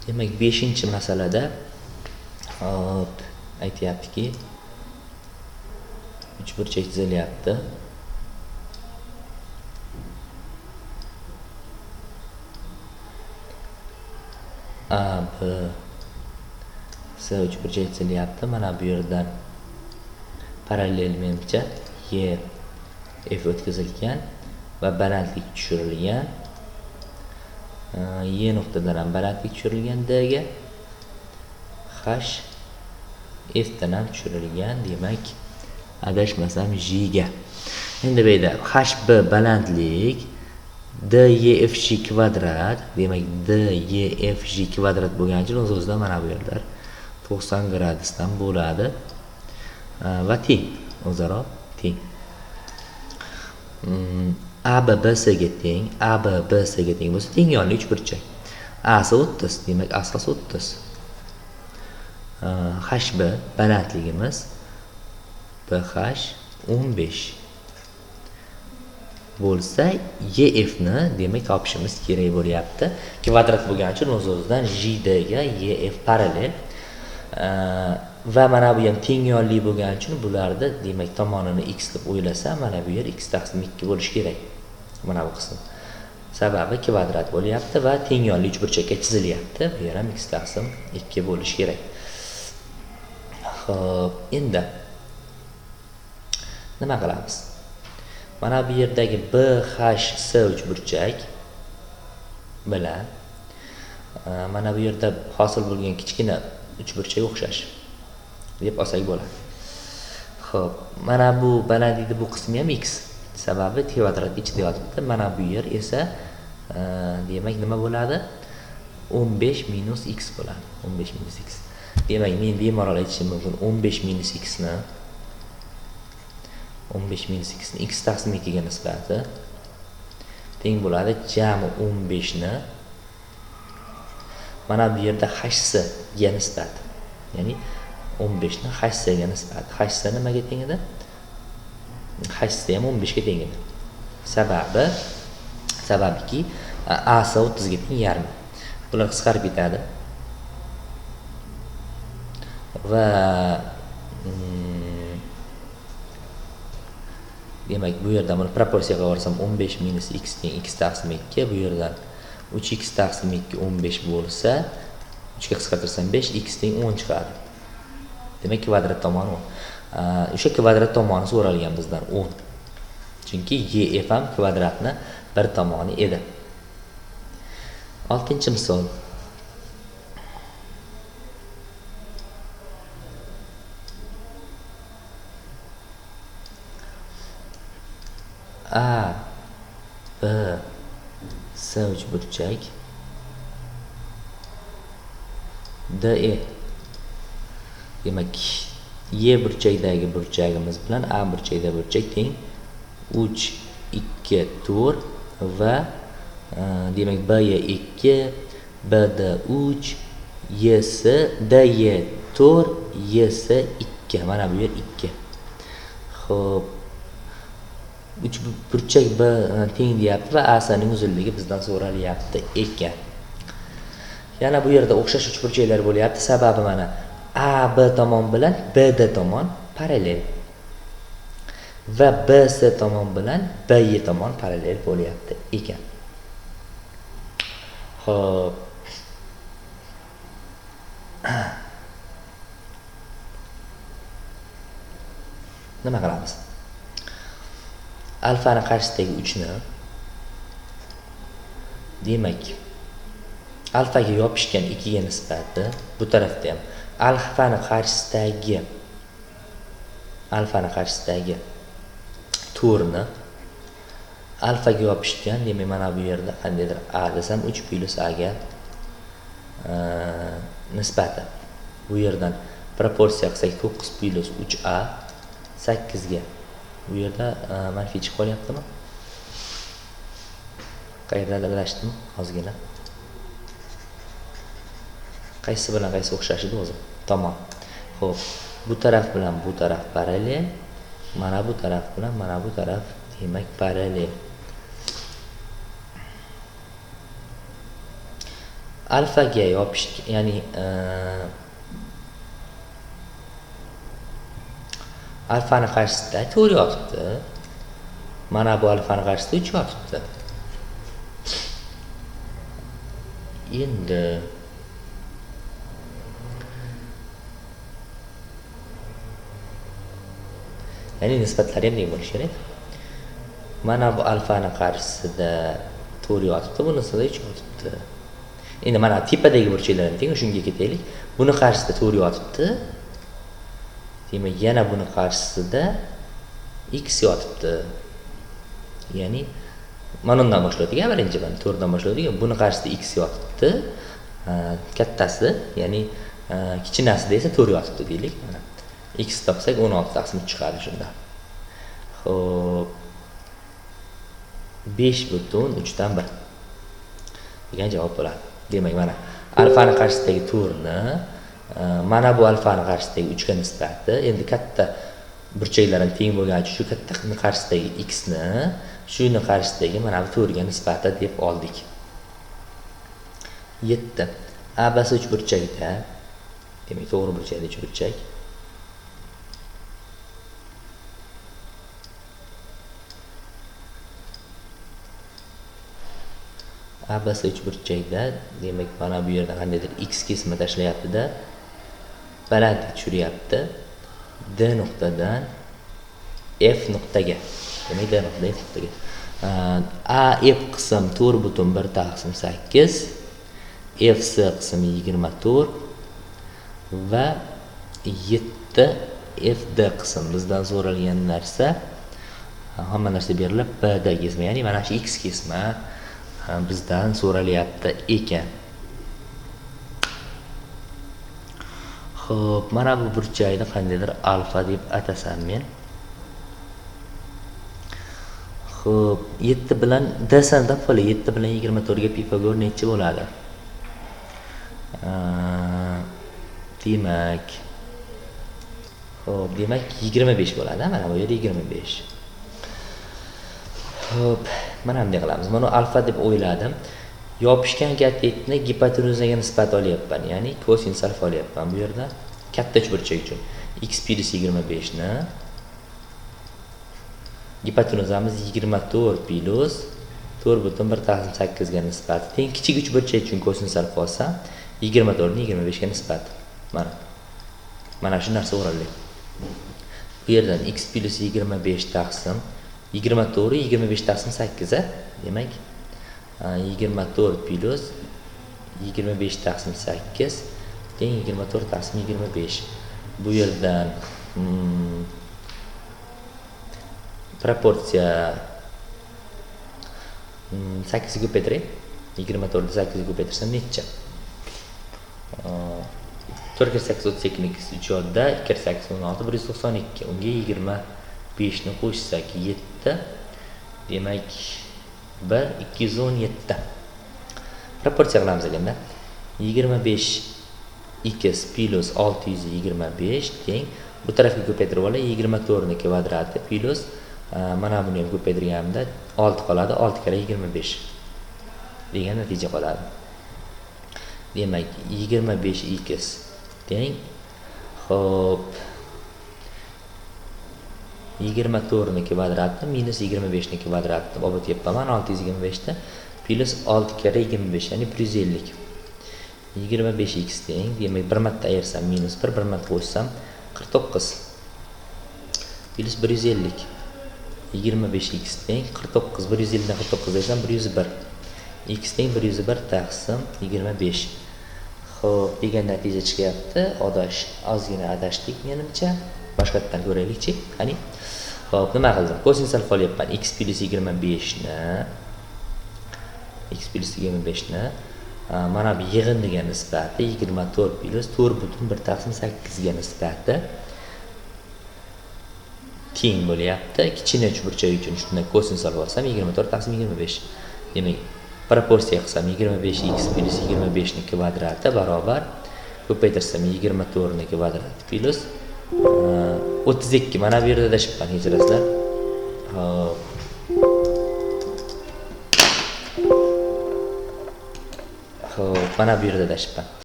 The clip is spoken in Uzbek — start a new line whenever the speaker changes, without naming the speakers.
Demak, 5-masalada hop aytyaptiki, uchburchak chizilyapti. A, B, C uchburchak chizilyapti. Mana bu yerdan parallel menimcha E, F o'tkazilgan va balandlik tushirilgan. E nuqtadan ham balandlik tushirilgan D ga. H, F dan ham tushirilgan, demak, adashmasam J ga. Endi bu yerda HB balandlik, DEFG kvadrat, demak DEFG kvadrat bo'lgani uchun o'z-o'zidan mana bu yerlar 90 gradusdan bo'ladi va teng, o'zaro teng. AB BC ga teng, AB BC ga teng bo'lsa teng yonli uchburchak. A si 30, demak asos 30. HB balandligimiz BH 15 bo'lsa, EF ni demak topishimiz kerak bo'lyapti. Kvadrat bo'lgani uchun o'z-o'zidan JD ga EF parallel. Va mana bu ham teng yonli bo'lgani uchun bularni demak tomonini x deb o'ylasa, mana bu yer x taqsim 2 bo'lishi kerak. Mana bu qism. Sababi kvadrat bo'lyapti va teng yonli uchburchakka chizilyapti. Bu yer ham x taqsim 2 bo'lishi kerak. Xo'p, endi nima qilamiz? Mana bu yerdagi BHC uchburchak bilan mana bu yerda hosil bo'lgan kichkina uchburchak o'xshash deb olsak bo'ladi. Xo'p, mana bu balandlikni bu qismi ham x, sababi kvadrat ichida yotibdi. Mana bu yer esa demak nima bo'ladi? 15 minus x bo'ladi. 15 minus x. Demak, men bemalol aytishim mumkin 15 minus x ni 15 minus x ni x taqsim 2 ga nisbati teng bo'ladi jami 15 ni mana bu yerda HC ga nisbati. Ya'ni 15 ni HC ga nisbati. HC nimaga teng edi? HC ham 15 ga teng edi. Sababiki AC 30 ga teng yarmi. Bular qisqarib ketadi. Va demak, bu yerdan buni proporsiyaga borsam 15 minus x teng x taqsim 2, bu yerdan 3x taqsim 2 15 bo'lsa, 3 ga qisqartirsam 5, x teng 10 chiqadi. Demak, kvadrat tomoni 10. O'sha kvadrat tomoni so'ralgan bizdan 10. Chunki EF ham kvadratni bir tomoni edi. 6-misol. A, B, C uchburchak, D, E. Demak, E burchakdagi burchagimiz bilan A burchakdagi burchak teng 3, 2, 4 va demak B E 2, B D 3, E S, D E 4, E S 2. Mana bu yer 2. Xo'p, uch burchak B teng deyapti va A S ning uzunligi bizdan so'ralyapti ekan. Yana bu yerda o'xshash uchburchaklar bo'lyapti. Sababi mana A B tomon bilan B D tomon parallel va B S tomon bilan B E tomon parallel bo'lyapti ekan. Xo'p. Nima qilamiz? Alfani qarshisidagi 3 ni demak alfaga yopishgan 2 ga nisbati bu tarafda ham alfani qarshisidagi 4 ni alfaga yopishgan, demak mana bu yerda qandaydir a desam 3 plus a ga nisbati. Bu yerdan proporsiya qilsak 9 plus 3a 8 ga. Bu yerda manfiy chiqib qolyaptimi? Qayerda adashdim ozgina? Qaysi bilan qaysi o'xshashidi o'zi? Tamom. Xo'p, bu taraf bilan bu taraf parallel, mana bu taraf bilan mana bu taraf demak parallel. Alfaga yopish, ya'ni alfani qarshisida 4 yotibdi. Mana bu alfani qarshisida 3 yotibdi. Endi ya'ni nisbatlari ham teng bo'lishi kerak. Mana bu alfani qarshisida 4 yotibdi, bunisida 3 yotibdi. Endi mana tepadagi burchaklar ham teng, shunga ketaylik. Buni qarshisida 4 yotibdi. Demak, yana buni qarshisida x yotibdi. Ya'ni mana undan boshladik, birinchi mana 4 dan boshladik. Buni qarshisida x yotibdi. Kattasi, ya'ni kichinasida esa 4 yotibdi deylik. Mana x topsak 16 taqsim 3 chiqadi shunda. Xo'p. 5.3 1 degan javob bo'ladi. Demak, mana alfani qarshisidagi 4 ni mana bu alfani qarshisidagi 3 ga nisbati, endi katta burchaklar ham teng bo'lgani uchun shu katta qarshisidagi x ni shuni qarshisidagi mana bu 4 ga nisbati deb oldik. 7. ABC 3 burchakda, demak to'g'ri burchakda 3 burchak. ABC 3 burchakda, demak mana bu yerda qandaydir x kesma tashlayapti-da, balandlik tushiryapti. D nuqtadan F nuqtaga. Demak D nuqtadan F nuqtaga. AF qism 4.1 taqsim 8, FC qismi 24 va 7 FD qism. Bizdan so'ralgan narsa hamma narsa berilib BD kesma, ya'ni mana shu x kesma bizdan so'ralyapti ekan. Xo'p, mana bu burchakni qandaydir alfa deb atasam men. Xo'p, 7 bilan D sini topib olay. 7 bilan 24 ga Pifagor necha bo'ladi? Demak, xo'p, demak 25 bo'ladi. Mana bu yerda 25. Xo'p, mana bunday qilamiz. Mana alfa deb o'yladim. Yopishgan katetni gipotenuzaga nisbat olyapman, ya'ni kosinus alfa olyapman bu yerda. Katta uchburchak uchun x plus 25 ni gipotenuzamiz 24 plus 4.1 taqsim 8 ga nisbati teng kichik uchburchak uchun kosinus alfa olsam 24 ni 25 ga nisbati. Mana. Mana shu narsa o'rinli. Bu yerdan x plus 25 taqsim 24 25 taqsim 8 a, demak 24 plus 25 taqsim 8 teng 24 taqsim 25. Bu yerdan proporsiya 8 ga ko'paytiray. 24 ni 8 ga ko'paytirsam necha? 4 kira 8 32 3 yodda, 2 kira 8 16 192. Unga 25 ni qo'shsak 7, demak 1 217. Proporsiya qilamiz endi. 25 x plus 625 teng bu tarafga ko'paytirib olay 24 ni kvadrati plus mana buni ham ko'paytirganimda 6 qoladi, 6 kira 25 degan natija qoladi. Demak 25 x teng, xo'p, 24 ni kvadrati minus 25 ni kvadrati olib o'tyapman 625 ta plus 6 kira 25, ya'ni 150. 25 x teng, demak bir marta ayirsam minus 1, bir marta qo'shsam 49 plus 150. 25 x teng 49, 150 dan 49 desam 101. X teng 101 taqsim 25. Xo'p, degan natija chiqyapti. Odash, ozgina adashdik menimcha. Boshqatdan ko'raylikchi. Qani. Xo'p, nima qildim? Kosinus alfa olyapman. X plus 25 ni x plus 25 ni mana bu yig'indiga nisbati 24 plus 4.1 taqsim 8 ga nisbati teng bo'lyapti. Kichkina uchburchak uchun shundan kosinus olib olsam 24 taqsim 25. Demak, proporsiya qilsam 25 x plus 25 ni kvadrati barobar ko'paytirsam 24 ni kvadrati plus 32. Mana bu yerda adashibman, kechirasizlar. Xo'p. Xo'p, Mana bu yerda adashibman.